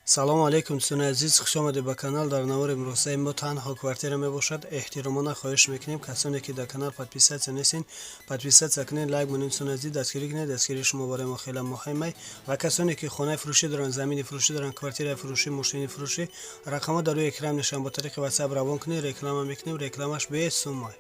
Салому алейкум, дӯстони азиз, хуш омадед ба канал. Дар навори имрӯзаи мо танҳо квартира мебошад. Эҳтиромона хоҳиш мекунем, касоне ки дар канал подписаться нестин, подписаться кунед, лайк монед. Дӯстони азиз, дастгирӣ кунед. Дастгирии шумо барои мо хеле муҳим. Ва касоне ки хонаи фурӯшӣ доранд, замини фурӯшӣ доранд, квартираи фурӯшӣ, мошини фурӯшӣ, рақамҳо дар рӯи экран мешаванд, бо тариқи WhatsApp равон кунед, реклама мекунем, рекламаш бесуммай.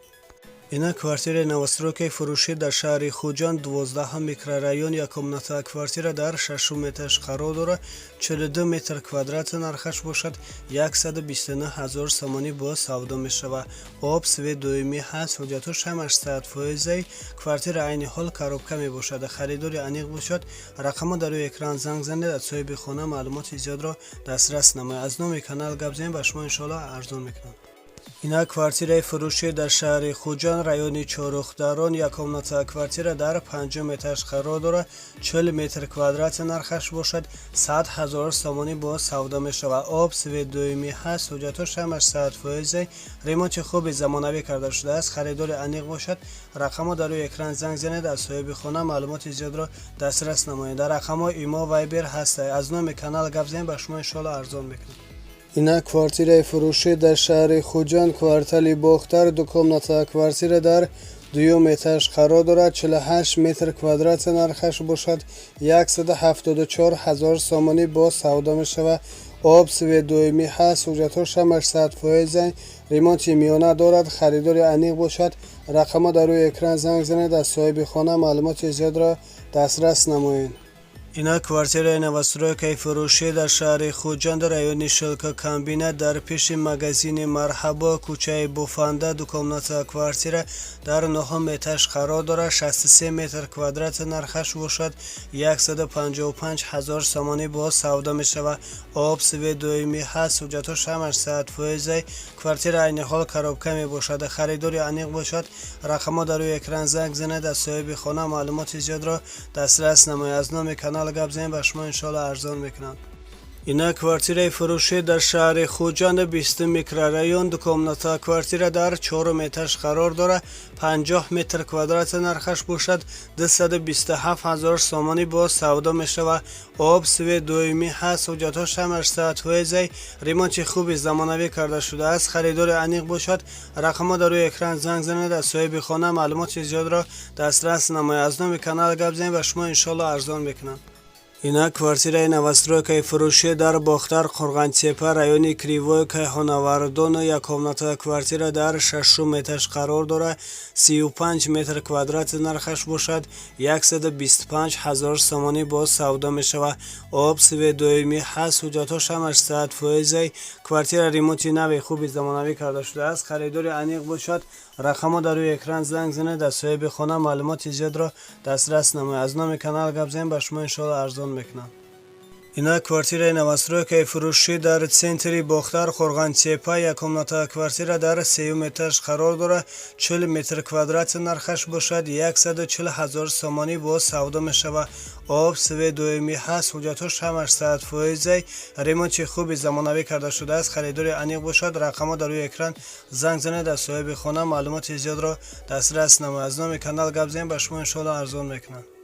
Ина квартираи новостройкаи фурӯшӣ дар шаҳри Хуҷанд, 12-ҳам микрорайон, яккомната квартира дар шашум этаж қарор дорад, 42 метр квадрат, нархаш бошад 129 ҳазор сомонӣ бо савдо мешавад. Об, свет доимӣ ҳаст, ҳуҷҷатҳош ҳамаш 100%. Квартира айни ҳол коробка мебошад. Харидори аниқ бошад, рақамҳо дар рӯи экран, занг занед, аз соҳиби хона маълумоти зиёдро дастрас намоед. Аз номи канал гап занед, ба шумо иншоалло арзон мекунам. Ина квартираи фурӯшӣ дар шаҳри Хуҷанд, райони Чорухдарон, яккомната квартира дар панҷум этаж қарор дорад, 40 метр квадрат, нархаш бошад 100 ҳазор сомонӣ бо савдо мешавад. Об, свет доимӣ ҳаст, ҳуҷҷатҳош ҳамаш 100%, ремонти хуби замонавӣ карда шудааст. Харидори аниқ бошад, рақамҳо дар рӯи экран, занг занед, аз соҳиби хона маълумоти зиёдро дастрас намоед. Дар рақамҳо имо, Вайбер ҳаст. Аз номи канал гап занед, ба шумо иншоалло арзон мекунам. Ина квартираи фурӯшӣ дар шаҳри Хуҷанд, квартали Бохтар, дукомната квартира дар дуюм этаж қарор дорад, 48 метр квадрат, нархаш бошад 174 ҳазор сомонӣ бо савдо мешавад. Об, свет доимӣ ҳаст, ҳуҷҷатҳош ҳамаш 100%, ремонти миёна дорад. Харидори аниқ бошад, рақамҳо дар рӯи экран, занг занед, аз соҳиби хона маълумоти зиёдро дастрас намоед. Ина квартираи новостройкаи фурӯшӣ дар шаҳри Хуҷанд, райони Шелкокомбинат, дар пеши магазини Марҳабо, кӯчаи Бофанда, дукомната квартира дар нуҳум этаж қарор дорад, 63 метр квадрат, нархаш бошад 155 ҳазор сомонӣ бо савдо мешавад. Об, свет доимӣ ҳаст, ҳуҷҷатҳош ҳамаш 100%. Квартира айни ҳол коробка мебошад. Харидори аниқ бошад, рақамҳо дар рӯи экран, занг занед, аз соҳиби хона маълумоти зиёдро дастрас намоед. Аз номи канал гап занед, ба шумо иншоалло арзон мекунанд. Ина квартираи фурӯшӣ дар шаҳри Хуҷанд, 20 микрорайон, дукомната квартира дар чорум этаж қарор дорад, 50 метр квадрат, нархаш бошад 227 ҳазор сомонӣ бо савдо мешавад. Об, свет доимӣ ҳаст, ҳуҷҷатҳош ҳамаш 100%, ремонти хуби замонавӣ карда шудааст. Харидори аниқ бошад, рақамҳо дар рӯи экран, занг занед, аз соҳиби хона маълумоти зиёдро дастрас намоед. Аз номи канал гап занед, ба шумо иншоалло арзон мекунанд. Ина квартираи новостройкаи фурӯшӣ дар Бохтар, Қурғонтеппа, райони Кривой Кайҳонавардон, яккомната квартира дар шашум этаж қарор дорад, 35 метр квадрат, нархаш бошад 125 ҳазор сомонӣ бо савдо мешавад. Об, свет доимӣ ҳаст, ҳуҷҷатҳош ҳамаш 100%. Квартира ремонти нави хуби замонавӣ карда шудааст. Харидори аниқ бошад, рақамҳо дар рӯи экран, занг занед, аз соҳиби хона маълумоти зиёдро дастрас намоед. Аз номи канал гап занед, ба шумо иншоалло арзон мекунанд. Ина квартираи новостройкаи фурӯшӣ дар центри Бохтар, Қурғонтеппа, яккомната квартира дар сеюм этаж қарор дорад, 40 метр квадрат, нархаш бошад 140 ҳазор сомонӣ бо савдо мешавад. Об, свет доимӣ ҳаст, ҳуҷҷатҳош ҳамаш 100%, ремонти хуби замонавӣ карда шудааст. Харидори аниқ бошад, рақамҳо дар рӯи экран, занг занед, аз соҳиби хона маълумоти зиёдро дастрас намоед. Аз номи канал гап занед, ба шумо иншоалло арзон мекунанд.